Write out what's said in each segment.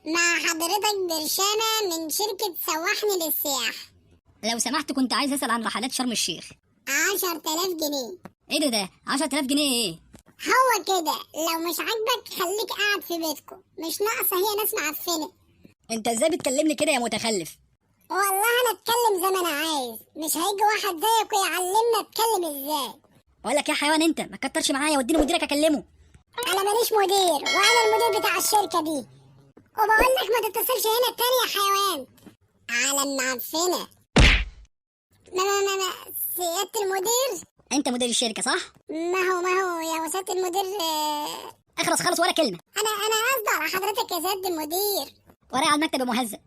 مع حضرتك برشامة من شركة سوحني للسياحة. لو سمحت كنت عايز اسال عن رحلات شرم الشيخ. 10,000 جنيه. ايه ده 10000 جنيه ايه؟ هو كده، لو مش عاجبك خليك قاعد في بيتكم، مش ناقصة هي ناس معفنة. انت ازاي بتكلمني كده يا متخلف؟ والله انا اتكلم زي ما انا عايز، مش هيجي واحد زيك ويعلمنا اتكلم ازاي. بقول لك يا حيوان انت ما تكترش معايا، وديني مديرك اكلمه. انا ماليش مدير، وانا المدير بتاع الشركة دي، وبقول لك ما تتصلش هنا تاني يا حيوان. عالم معفنة. ما سيادة المدير. انت مدير الشركة صح؟ ما هو يا سيادة المدير. اخلص خالص ولا كلمة. انا قصدي على حضرتك يا سيادة المدير. ورايا على المكتب يا مهزأ.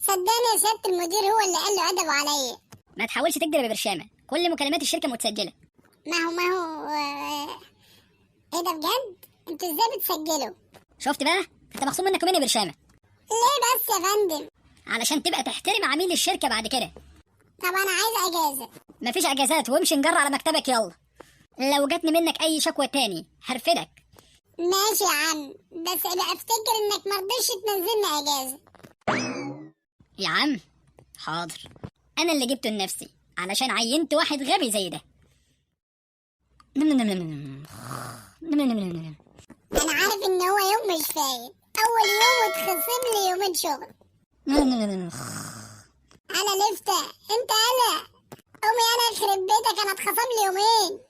صدقني يا سيادة المدير هو اللي قال له ادبه عليا. ما تحاولش تكذب يا برشامه، كل مكالمات الشركة متسجله. ما هو ايه ده بجد؟ انتوا ازاي بتسجلوا؟ شفت بقى؟ انت مخصوم منك يومين يا برشامه. ليه بس يا فندم؟ علشان تبقى تحترم عميل الشركة بعد كده. طب انا عايز اجازة. مفيش اجازات، وامشي نجر على مكتبك يلا. لو جاتني منك اي شكوى تاني هرفدك. ماشي يا عم، بس ابقى افتكر انك مرضيش تنزلني اجازة. يا عم حاضر، انا اللي جبته لنفسي علشان عينت واحد غبي زي ده. نم نم نم نم نم نم نم نم. انا عارف ان هو يوم مش فايت، اول يوم وتخصم لي يومين شغل. نم نم نم نم. انا لفتة انت انا قومي انا يخرب بيتك، انا اتخصم لي يومين.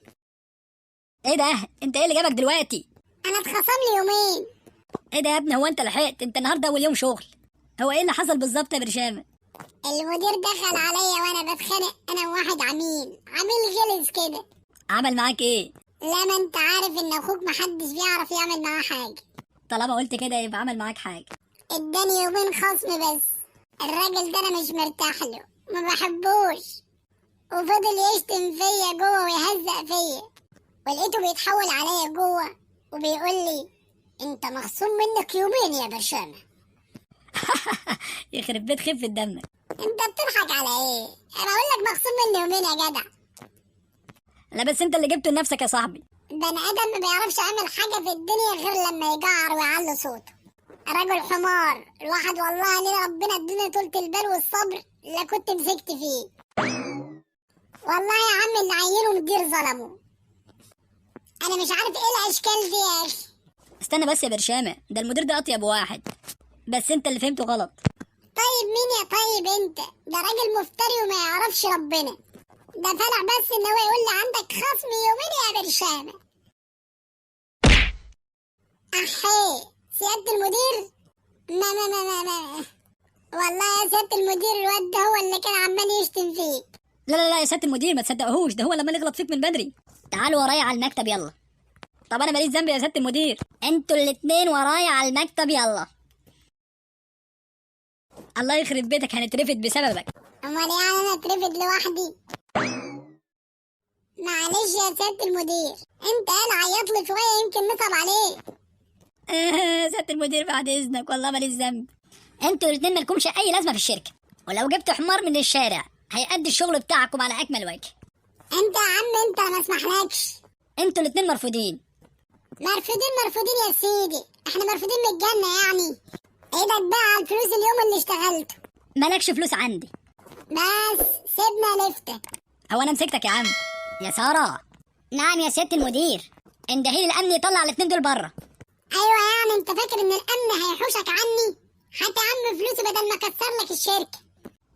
ايه ده؟ انت ايه اللي جابك دلوقتي؟ انا اتخصم لي يومين. ايه ده يا ابني، هو انت لحقت؟ انت النهارده اول يوم شغل. هو ايه اللي حصل بالظبط يا برشامه؟ المدير دخل عليا وانا بتخانق انا وواحد عميل، عميل غلس كده. عمل معاك ايه؟ لا ما انت عارف ان اخوك محدش بيعرف يعمل معاه حاجة. طالما قلت كده يبقى عمل معاك حاجة. اداني يومين خصم بس. الراجل ده انا مش مرتاح له، ما بحبوش، وفضل يشتم فيا جوه ويهزق فيا، ولقيته بيتحول عليا جوه وبيقول لي انت مخصوم منك يومين يا برشامه. يخرب بيت خفه دمك. انت بتضحك على ايه؟ انا بقول لك مخصوم مني يومين يا جدع. لا بس انت اللي جبته لنفسك يا صاحبي. بني ادم ما بيعرفش يعمل حاجة في الدنيا غير لما يجعر ويعلي صوته. راجل حمار الواحد، والله ليه ربنا اديني طولة البال والصبر لا كنت مسكت فيه. والله يا عم اللي عينه مدير ظلمه. انا مش عارف ايه الاشكال دي يا اخي. استنى بس يا برشامه، ده المدير ده اطيب واحد، بس انت اللي فهمته غلط. طيب مين يا طيب انت؟ ده راجل مفتري وما يعرفش ربنا. ده فلع بس ان هو يقول لي عندك خصم يومين يا برشامه. احي سيادة المدير. ما ما ما ما ما والله يا سيادة المدير الواد ده هو اللي كان عمال يشتم فيك. لا لا لا يا سيادة المدير ما تصدقهوش، ده هو لما يغلط فيك من بدري. تعالوا ورايا على المكتب يلا. طب انا ماليش ذنب يا سيادة المدير، انتوا الاتنين ورايا على المكتب يلا. الله يخرب بيتك هنترفد بسببك. امال يعني انا اترفد لوحدي؟ معلش يا سيادة المدير، انت قال عيط لي شوية يمكن نصعب عليك. سيادة المدير بعد اذنك والله ماليش ذنب. انتوا الاتنين مالكمش اي لازمه في الشركة، ولو جبت حمار من الشارع هيأدي الشغل بتاعكم على اكمل وجه. انت يا عم انت ما اسمحلكش. انتوا الاتنين مرفوضين. مرفوضين مرفوضين يا سيدي، احنا مرفوضين من الجنة يعني. ايدك بقى على الفلوس اليوم اللي اشتغلته. مالكش فلوس عندي. بس سيبنا لفتة. هو انا مسكتك يا عم؟ يا ساره. نعم يا سيادة المدير. اندهيلي الامن يطلع الاتنين دول بره. ايوه يعني انت فاكر ان الامن هيحوشك عني؟ هات يا عم فلوسي بدل ما اكسر لك الشركة.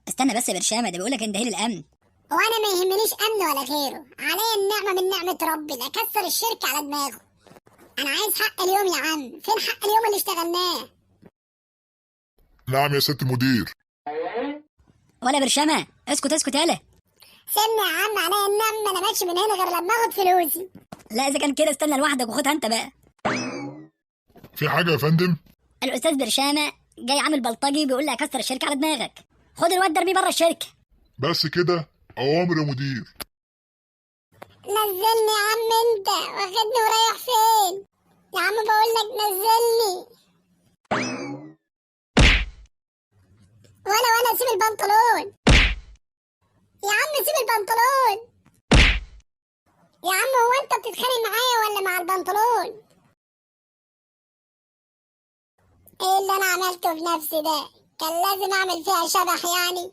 استنى بس يا برشامه، ده بيقول لك اندهيلي الامن. وانا ما يهمنيش امن ولا غيره، عليا النعمة من نعمه ربي لا اكسر الشركة على دماغه. انا عايز حق اليوم يا عم، فين حق اليوم اللي اشتغلناه؟ نعم يا سيادة المدير. ولا برشامه اسكت اسكت يالا. سيبني يا عم، عليا النعمة انا ماشي من هنا غير لما اخد فلوسي. لا اذا كان كده استنى لوحدك وخدها انت بقى. في حاجة يا فندم؟ الاستاذ برشامه جاي عامل بلطجي بيقول لي اكسر الشركة على دماغك. خد الواد ده ارميه بره الشركة. بس كده؟ أوامر يا مدير. نزلني يا عم، انت واخدني ورايح فين؟ يا عم بقول لك نزلني. وانا سيب البنطلون يا عم، سيب البنطلون يا عم. هو انت بتتخانق معايا ولا مع البنطلون؟ ايه اللي انا عملته في نفسي ده؟ كان لازم اعمل فيها شبح يعني.